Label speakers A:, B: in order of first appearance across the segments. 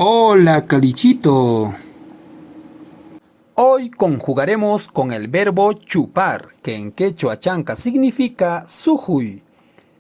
A: Hola, Calichito. Hoy conjugaremos con el verbo chupar, que en quechua chanca significa sujuy.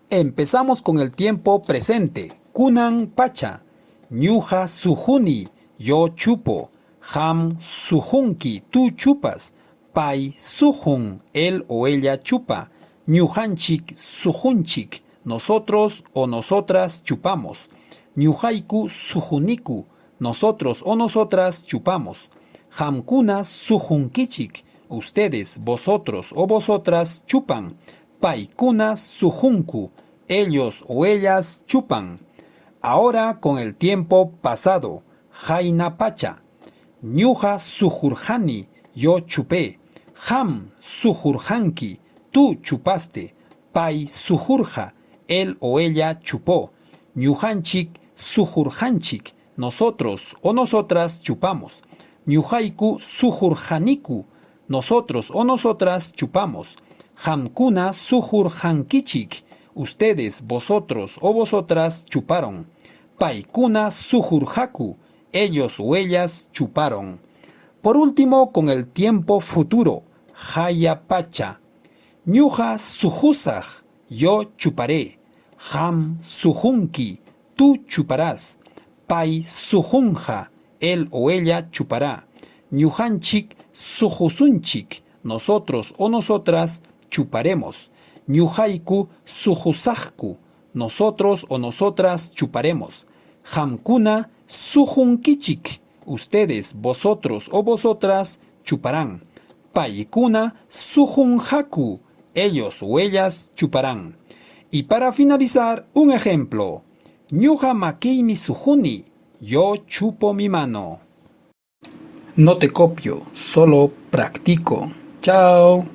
A: Empezamos con el tiempo presente, kunan pacha. Ñuqa suhuni, yo chupo. Qam suhunki, tú chupas. Pay suhun, él o ella chupa. Ñuqanchik suhunchik, nosotros o nosotras chupamos. Ñuqayku suhuniku, nosotros o nosotras chupamos. Qamkuna suhunkichik, ustedes, vosotros o vosotras chupan. Paykuna suhunku, ellos o ellas chupan. Ahora con el tiempo pasado, Qayna pacha. Ñuqa suhurqani, yo chupé. Qam suhurqanki, tú chupaste. Pay suhurqa, él o ella chupó. Ñuqanchik suhurqanchik, nosotros o nosotras chupamos. Ñuqayku suhurqaniku, nosotros o nosotras chupamos. Qamkuna suhurqankichik, ustedes, vosotros o vosotras chuparon. Paykuna suhurqaku, ellos o ellas chuparon. Por último, con el tiempo futuro, Jaya pacha. Ñuqa suhusaq, yo chuparé. Qam suhunki, tú chuparás. Pay suhunqa, él o ella chupará. Ñuqanchik suhusunchik, nosotros o nosotras chuparemos. Ñuqayku suhusaqku, nosotros o nosotras chuparemos. Qamkuna suhunkichik, ustedes, vosotros o vosotras chuparán. Paykuna suhunqaku, ellos o ellas chuparán. Y para finalizar, un ejemplo. Ñuqa makiymi suhuni, yo chupo mi mano. No te copio, solo practico. Chao.